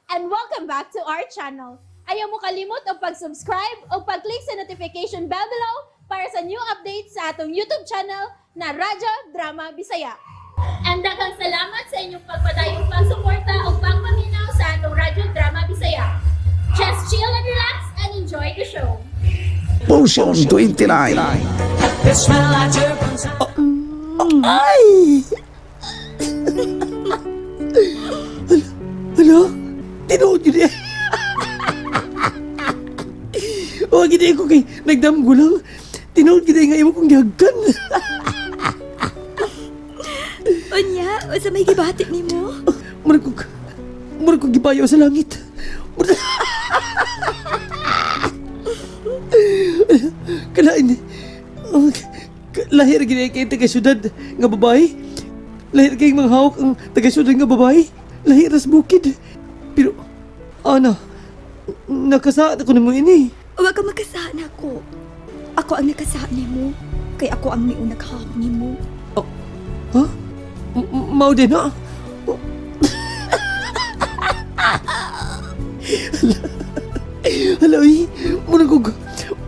And welcome back to our channel. Ayaw mo kalimot og pag-subscribe o pag-click sa notification bell below para sa new updates sa atong YouTube channel na Radyo Drama Bisaya. And daghang salamat sa inyong pagpadayong pagsuporta o pagpaminaw sa atong Radyo Drama Bisaya. Just chill and relax and enjoy the show. Potion 29. Ay! Hala, hala, tinuod yun eh. O, gini ko kay nagdamgo lang. Tinuod gini nga imo kong gihagkan. Unya, unsa may gibati nimo? Murag ko, murag ko gibayo sa langit. Kalain, oh, lahir gini kay taga syudad nga babae. Lahir kay mga hawak ang taga syudad nga babae. Lahir ras bukid. Pero, ana, nakasaad ako nimo ini. Wa ka makasahan ako. Ako ang nakasahan nimo. Kay ako ang miunag hawak nimo. Ha? Mao din ha? Oh. Hala, uy. Mura kog,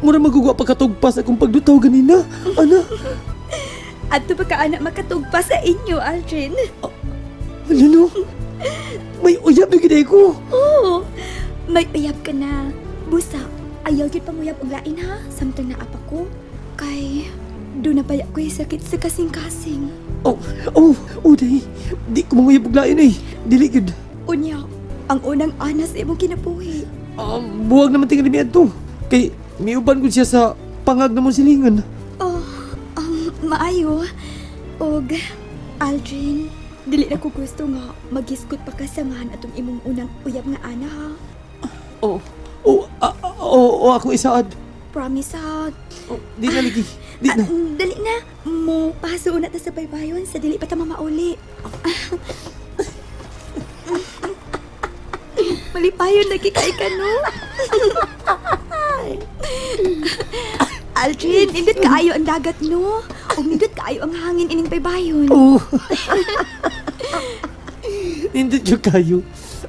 mura magugwa pagkatugpas akong pagdutaw ganina. Ana, Adto pa ka anak makatugpa sa inyo, Aldrin. hala no. May uyab na gid ko. Oo. May uyab ka na. Busa, ayaw gyud panguyab og lain ha. Samtang naa pa ko. Kay do na pala ko'y sakit sa kasing-kasing. Oh, oh, oh, day. Di ko manguyab og lain eh. Dili gid. Unya, ang unang anas imong kinabuhi. Buwag naman tingali mi adto. Kay miuban ko siya sa pangag na mong silingan. Oh, maayo. Og, Aldrin, dili na ko gusto nga magisgot pa ka sa ngahan atong imong unang uyab nga ana ha. Oh, oh, ah, ah, oh, oh, ako isaad. Promise ha. Oh, di na lagi. Di na. Ah, dali na. Mo, paso na ta sa baybayon sa dili pa ta mamauli. Malipayon lagi kay ka, no? Aldrin, nindot kaayo ang dagat, no? O nindot kaayo ang hangin ining baybayon. Oh. Nindot yung kayo.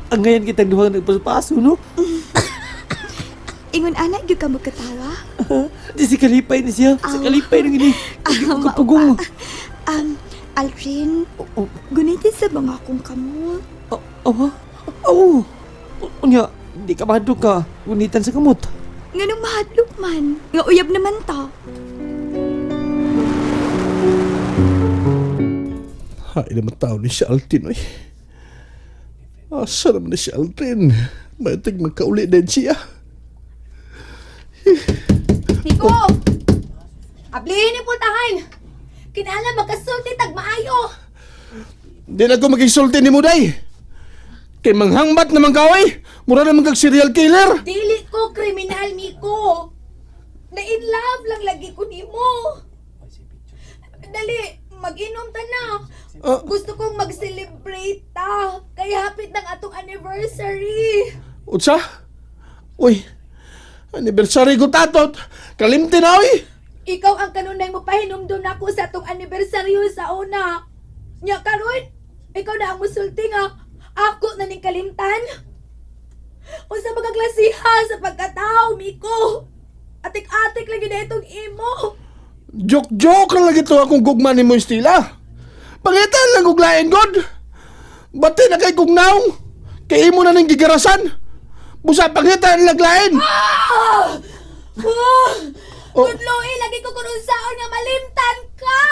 Ang ngayon kitang duhang nagpaso-paso, no? Ingon anak, gyud ka magkatawa. Di si Kalipay ni siya. Si Aw. Kalipay nang ini. Hindi ko kapugong. Aldrin, Oh, gunitin sa mga akong kamot. oh, oh, ha? Oh. Unya, di ka mahadlok ka. Gunitan sa kamot. Nganong mahadlok man? Nga uyab naman ta. Hay naman tao ni si Altin, oy. Asa naman ni si Altin? May tig magkauli din siya. Nico! Ablihin ni pultahan! Kinahanglan magkasulti tag maayo! Di na ko magisulti ni Muday. Kay manghangbat naman ka, oy. Mura naman kag serial killer. Dili ko kriminal, Miko! Na in love lang lagi ko nimo. Dali, mag-inom ta na. Ah. Gusto kong mag-celebrate ta. Kaya hapit ng atong anniversary. Utsa? Uy, anniversary ko tatot. Kalimti na, oy. Ikaw ang kanunay mo pahinumdum nako sa atong anibersaryo sa una. Nya karon, ikaw na ang musulti nga ako na ning kalimtan. Unsa magaklasiha sa pagkatao, Miko? Atik-atik lagi na itong imo. Joke-joke lang lagi to akong gugma ni mo Estila. Pangitan lang og lain, God. Bati na kay kong naong. Kay imo na ning gigarasan. Busa pangitan lang lain. Ah! Oh. Tudloy, lagi ko kung unsaon nga malimtan ka!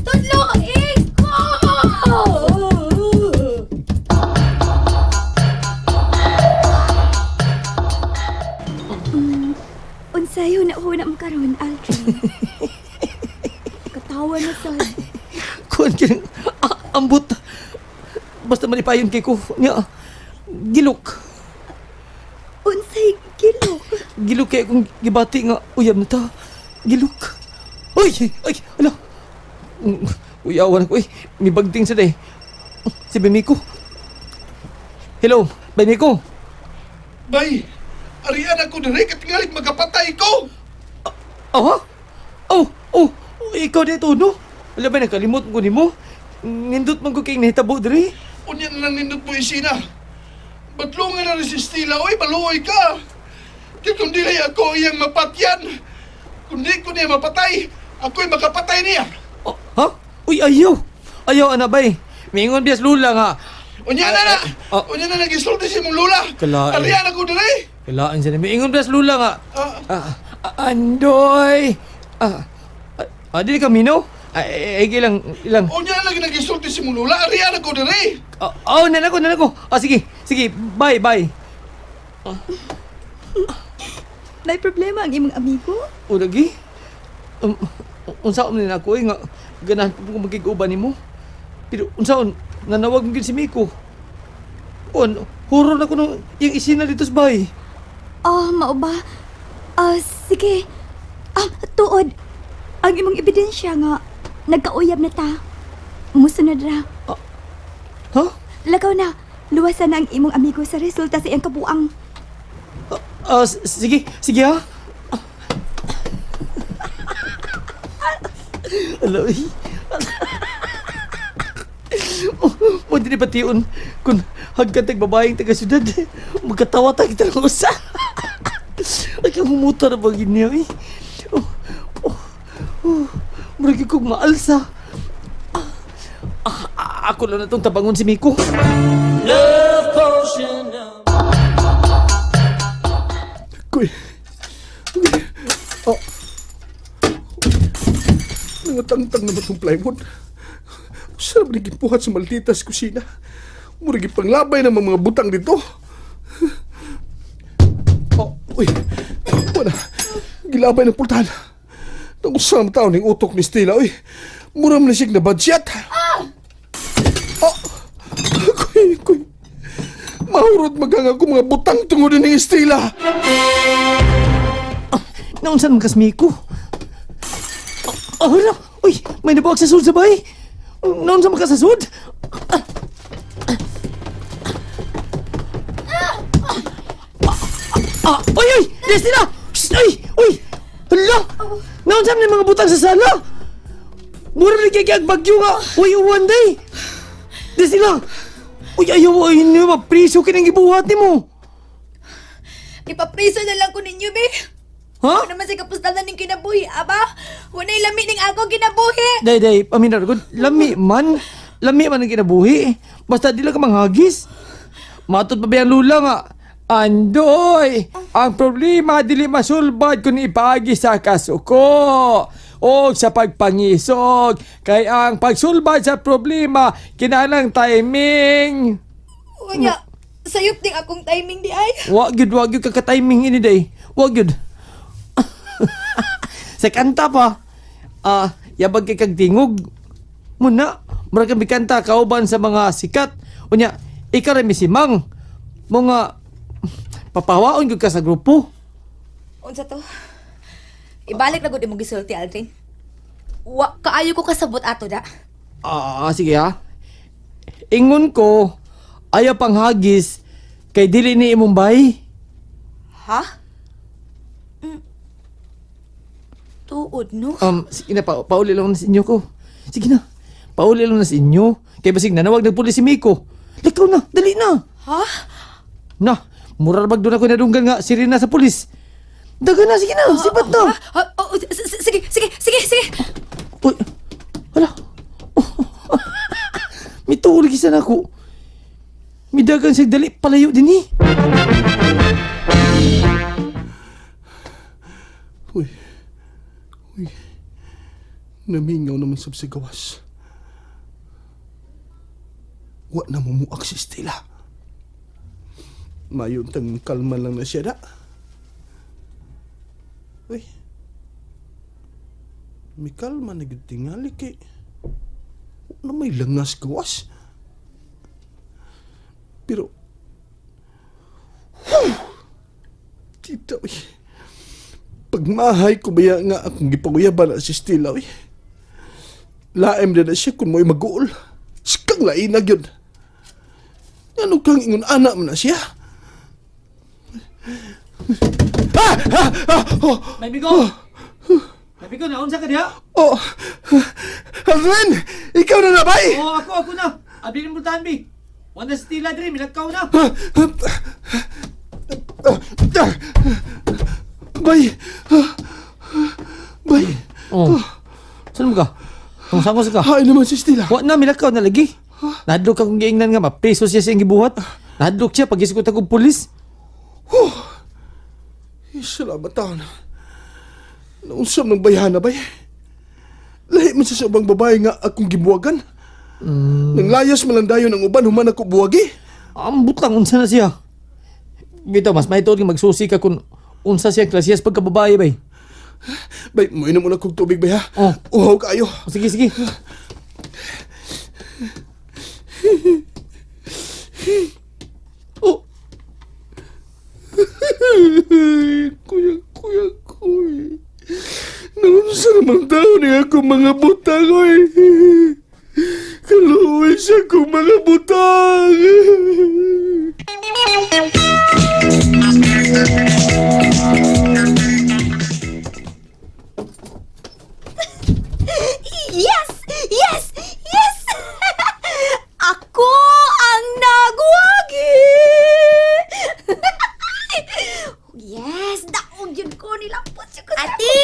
Tudloy ko! Unsay huna-huna mo karon, Aldrin? Katawa na sad. Kuan ka ng ah, ambot. Basta malipayon kay ko. Nya, gilok. Unsay gilok. Gilok kay akong gibati nga uyab na ta. Gilok. Uy, ay, ala. Uyawan ko eh. May bagting sa day. Si Bemiko. Hello, Bemiko. Bay, arian ako dire katingalig magapatay ko. Oh, oh, oh, ikaw dito, no? Wala ba nakalimot ko nimo? Nindot man ko kay nahitabo diri. Unya na lang nindot mo isina. Batlungan na rin si Stila, oy, maluoy ka. Kaya kung dili ako iyang mapatyan, kung di ko niya mapatay, ako'y makapatay niya. Oh, ha? Uy, ayaw. Ayaw, ana bay. Mingon bias lula nga. Unya na na! Oh. Unya na nagisulti si mong lula! Kalain. Ariyan ako dali! Kailangan siya na. Mingon bias lula nga. Ah, Ah, ah, andoy. Ah, ah, ah, dili ka minaw? Ay, ay, ilang, ilang. unya na lagi nagisulti si mong lula, ariyan ako dali! Oh, oh, nana ko, nana ko. Ah, sige, sige. Bye, bye. May problema ang imong amigo? O, lagi. Unsaon ni ako eh, nga ganahan po ko magkiguban nimo. Pero unsaon nanawag mo gyud si Miko. On, horror na ko nung iyang isina dito sa bahay. Oh, mao ba? Ah, sige. Ah, tuod. Ang imong ebidensya nga nagkauyab na ta. Musunod ra. Ha? Lagaw na. Luwasan na ang imong amigo sa resulta sa iyang kabuang. Ah, sige, sige ha. Alo, eh. Mo dili pation kun hagkan tag babaeng taga syudad. Magkatawa ta kita ng usa. Ay, kang humuta na ba niya eh. Oh, oh, oh, murag kog maalsa. Ah, ah, ah, ako lang na itong tabangon si Miko. Kuy. Oh. Nangatangtang na ba itong plywood? Sarap ni gipuhat sa malditas kusina. Murag ipanglabay ng mga butang dito. Oh, uy. Wala. Gilabay ng pultahan. Nangusam tao ning utok ni Stila, uy. Mura man na siyang nabadsyat. Oh. Kuy, kuy. Mahurot magang ako mga butang tungod ni Stila. Naunsan man kas Miko? Oh, oh, hala. Uy, may nabuwag sa sud sa bahay. Naunsan man ka sa sud? Ah, uy, uy! Destina! Shh, uy, uy! Hala! Naunsan man yung mga butang sa sala? Mura na kaya bagyo nga. Uy, uwan day! Destina! Uy, ayaw, ay, niyo, mapriso kinang gibuhat ni mo. Ipapriso na lang ko ninyo, be. Ha? Ano naman sa kapustalan ning kinabuhi, aba? Wala'y lami ning ako kinabuhi. Day, day, paminaw ko, lami man. Lami man ang kinabuhi. Basta di lang ka manghagis. Matod pa ba yung lula nga? Andoy! Ang problema dili masulbad kung ipaagi sa kasuko o sa pagpangisog. Kay ang pagsulbad sa problema, kinahanglang timing. Unya, sayop ding akong timing di ay. Wa gyud kaka-timing ini day. Wa gyud. Sa kanta pa. Ah, yabag kay kag tingog. Muna, murag kang mikanta kauban sa mga sikat. Unya, ikaw ra misimang. Mga papawaon gyud ka sa grupo. Unsa to? Ibalik na gud imong gisulti, Aldrin. Wa kaayo ko kasabot ato da. Ah, sige ha. Ingon ko, ayaw panghagis kay dili ni imong bay. Ha? Mm. Tuod no? Sige na, pauli lang na sa inyo ko. Sige na, pauli lang na sa inyo. Kay basig nanawag nagpuli si Miko. Likaw na, dali na. Ha? Na, mura bag doon ako nadunggan nga, sirena sa pulis. Daga na, sige na, sipat na. Ah, oh, sige, sige, sige, sige. Uy, hala. Mituol gisa na ako. Midagan siya dali, palayo din eh. Uy. Uy. Namingaw naman sab sa gawas. Wa na mumuak si Stella. Mayon tang kalma lang na siya da. Uy. May kalma na gud tingali kay. Wa na may langas gawas. Pero Whew! Tita, uy. Pagmahay ko baya nga akong gipanguyaban na si Stella, uy. Laem na na siya kung mo'y mag-uol. Sikang lainag yun. Ano kang ingon anak mo na siya? Ah! Ah! Ah! Oh! May bigo! May bigo, naunsa ka diha? Oh! Alvin! Ikaw na nabay! Oo, ako, ako na. Abilin mo tahan, Bi. Wala si Tila dre, milakaw na. Bay! Bay! Oh. Saan mo ka? Kung saan ko sa ka? Hain naman si Stila. Wa na, milakaw na lagi. Nahadlok akong giingnan nga, mapreso siya sa iyang gibuhat. Nahadlok siya pag isugot akong pulis. Eh, salamat taon. Naunsam ng bayhana, bay. Lahi man siya sa ubang babae nga akong gibuwagan. Nang layas man lang dayon ang uban, human ako buwagi. Ambot lang, unsa na siya. Bitaw, mas may nga magsusi ka kung unsa siya klasiyas pagkababae, bay. Bay, muinom muna kong tubig, bay, ha? Oh. Uhaw kaayo. O, sige, sige. Oh. Kuya, kuya, kuya. Naunsa naman taon ni ako mga butang, oy. Kaluoy siya kong mga butang. Yes! Yes! Yes! Ako ang nagwagi! Yes! Daog yun ko nilapot siya ko sa Ate!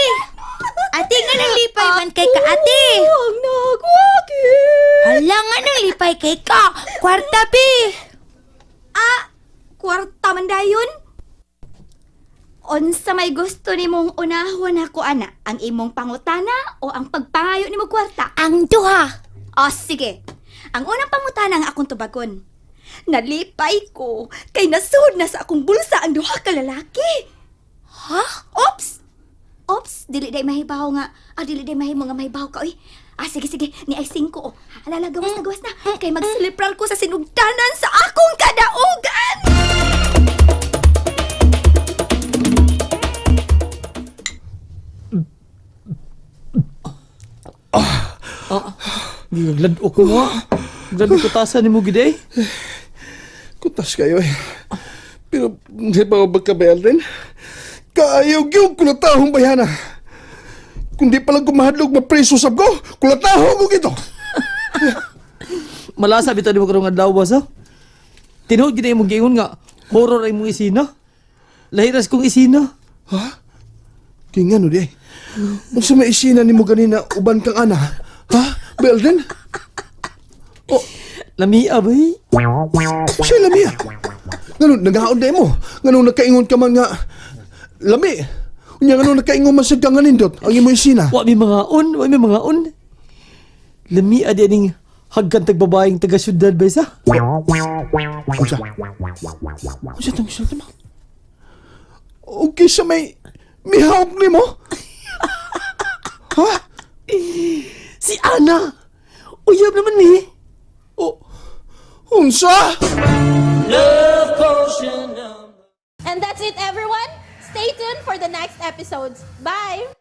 Ate, nga nang lipay man kay ka, ate! Ako ang nagwagi! Hala, nga nang lipay kay ka! Kwarta, bi! Ah, kwarta man dayon? Unsa may gusto nimong unahon ako ana, ang imong pangutana o ang pagpangayo nimo kwarta? Ang duha! O sige. Ang unang pangutana ang akong tubagon. Nalipay ko kay nasud na sa akong bulsa ang duha ka lalaki. Ha? Ops! Ops, dili day mahibaw nga. Ah, dili day mahimo nga mahibaw ka oy. Ah, sige sige, ni ay singko oh. Alala, gawas na gawas na. Kay magselebrar ko sa sinugdanan sa akong kadaugan. Glad ko nga. Glad ko tasa ni mo gid eh. Kutas kayo eh. Pero hindi pa ako magkabayal rin. Kaayaw yung kulatahong bayana. Kundi palang kumahadlok mapreso sab ko, kulatahong ko gito. Malasa bitaw nimo karong adlaw ba sa? Tinuod gid imong giingon nga horror ay imong isina. Lahiras kong isina. Ha? Kaya nga no di eh. Unsa may isina nimo ganina uban kang ana? Ha? Belden? Oh, Lamia bay. siya lami ah. Ngano nagaon di mo? Ngano nakaingon ka man nga lami? Unya ngano nakaingon man sad ka nga nindot ang imong isina? Wa mi mga on, wa mi mga on. Lamia di aning hagkan tag babaeng taga syudad bay sa. Unsa? Unsa tong isulti mo? Okay sa may mihawk nimo? Ha? Si Ana. Uyab naman ni. Oh, unsa? And that's it, everyone. Stay tuned for the next episodes. Bye!